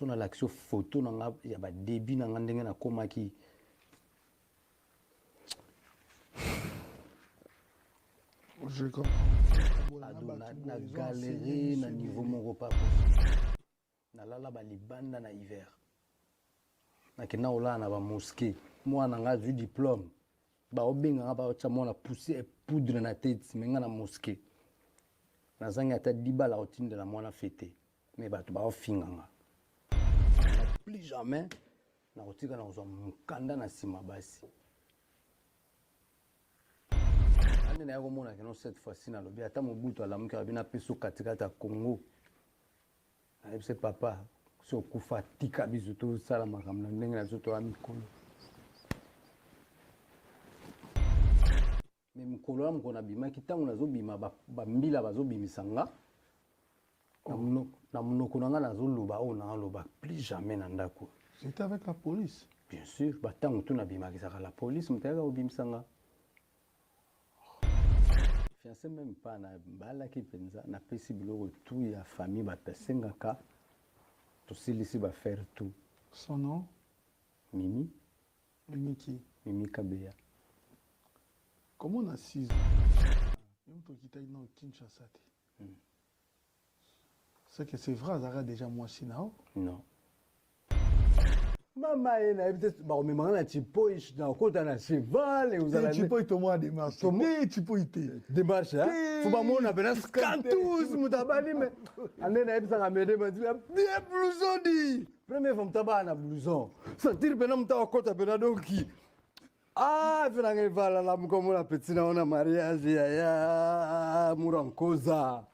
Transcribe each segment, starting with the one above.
So nalakisi yo photo na nga ya ba début na nga ndenge nakomaki. Je comprends. Ado na galerie na niveau moko pas possible. Nalala ba libanda na hiver. Nakenda kolala na ba mosquée. Mwana nga azwi diplôme. Baobenga nga baotya mwana poussière poudre na tete me nga na mosquée. Nazangi ata dibala otindela mwana fete. Mais bato baofinga nga. Plus jamais nakotika na kozwa mokanda na nsima basi. Ande naye komona keno cette fois-ci nalobi ata Mobutu alamuki alobi napesa katikati ya Congo. Nayebisi papa soki okufa tika biso tosala makambo na ndenge na biso toya mikolo. Me mokolo wana mokolo nabimaki ntango nazobima bambila bazobimisa nga na monoko na nga nazoloba oyo naaloba plus jamais na ndako. C'était avec la police? Bien sûr, batango tu nabimakisaka la police moto ayaka kobimisa nga. Fiancé même pas nabalaki mpenza, napesi biloko tout ya famille bato basengaka, tosilisi bafaire tout. Son nom? Mimi. Mimi qui? Mimi Kabeya. Comment on a 6 ans? Même toi qui t'as dans Kinshasa. C'est que c'est vrai, Zara déjà moi sinao? Non. Mama ye nayebi te bakomemanga na chipoi nakota na cheval chipoi tomona démarche te chipoi te démarche fo bamona mpena scantus moto abali me ande nayebisaka mede bien blouson di première fois moto abala na blouson sentir mpena moto akota mpena donki ah mpe nanga evalala mokomona peti na ona mariage yaya mura nkoza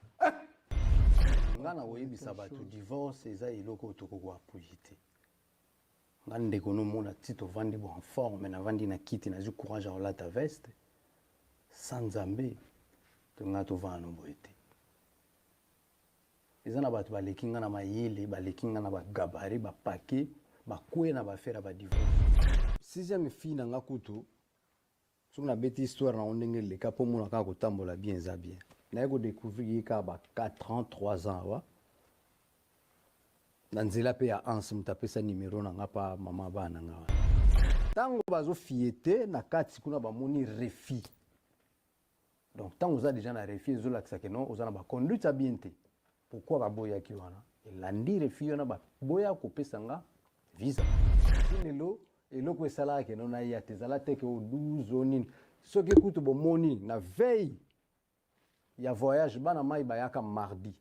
nga na koyebisa bato divorce eza eloko oyo tokoki koapuye te. Nga ndeko nomona ti tovandi bo en forme, navandi na kiti nazwi courage ya kolata veste sans Nzambe to nga tovanda no boye te. Eza na bato baleki nga na mayele, baleki nga na ba gabarit, ba paquet, bakweya na ba affaire ya ba divorce. Sixième fille na nga kutu soki nabeti histoire nango ndenge eleka mpo omona kaka kotambola bien eza bien. Naye kodécouvrir ye kaka ba 4 ans 3 ans awa na nzela mpe ya Anse, moto apesa numero na nga pa mama bana na nga wana. Ntango bazofiete na kati kuna bamoni refus. Donc ntango oza déjà na refus ezolakisa ke non oza na baconduite ya bien te. Pourquoi baboyaki wana? Elandi refus wana baboya kopesa nga visa. Si lelo eloko esalaka ke non naya te, ezala te ke o 12 o nini. Soki kutu bomoni na veille ya voyage bana mai bayaka mardi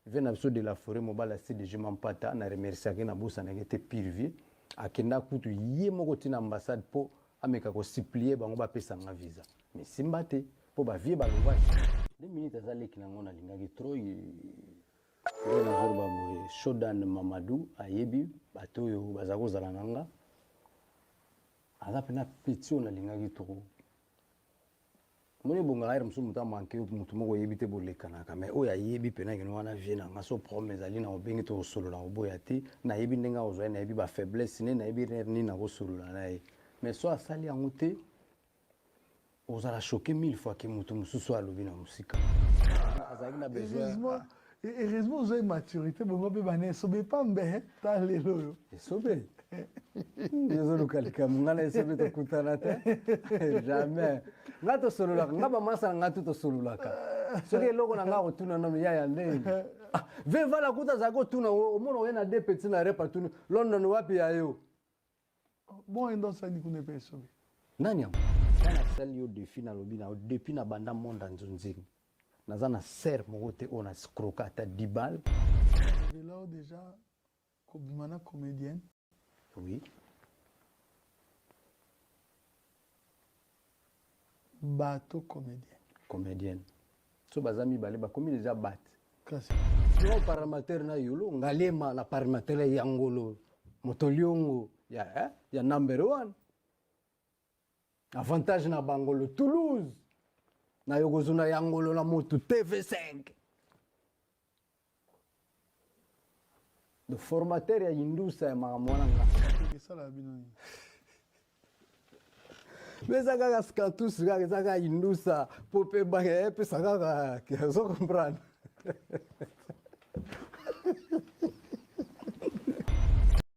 ve na biso de la forêt mobali ya CDG Mampata na remerciaki na bosanaki te pire vie akenda kutu ye moko tina ambassade po ameka ko supplier bango bapesa nga visa mais simba te po ba vie balobaki 2 minutes aza leki nango nalingaki trop nde nazoloba boye Shodan Mamadou ayebi bato oyo baza kozala na nga aza mpena petit oyo nalingaki trop. Moni ebongaka heure mosusu moto amanke yo moto moko oyebi te bolekanaka mais oyo ayebi mpena kino wana vie na nga so problème ezali na obengi to kosolola koboya te nayebi ndenge akozwa ye nayebi ba faiblesse ne nayebi heure nini nakosolola na ye mais so asali yango te ozala choqué mille fois ke moto mosusu alobi na mosika azalaki na besoin. Heureusement ozwa maturité bongo mpe bana esobe pambe ta lelo oyo esobe ezoluka likambo ngai na esobe tokutana te jamais. Ngai tosololaka ngai bamasa na ngai tu tosololaka soki eloko na ngai akotuna nano yaya ndenge vevala kuta azalaki kotuna omona oye na de petit na rep atuni London wapi ya yo bon endo osali kuna epe esobe nani yango nga nasali yo defi nalobi na yo depuis na banda monde ya nzonzing naza na ser moko te oyo na scroka ata 10 balles. Révélao déjà kobima na comédienne. Oui. Bato comédienne. Comédienne. So baza mibale bakomi déjà bat. Kasi. Yo parlementaire na yolo ngalema na parlementaire ya ngolo moto liongo ya eh, ya number one. Avantage na bangolo Toulouse na yokozuna ya ngolo na moto TV5. Le formateur ya Indusa ya makambo wana nga. Esala bino nini? Mais eza kaka scantus kaka eza kaka Indusa po pe epesa kaka ozo comprendre.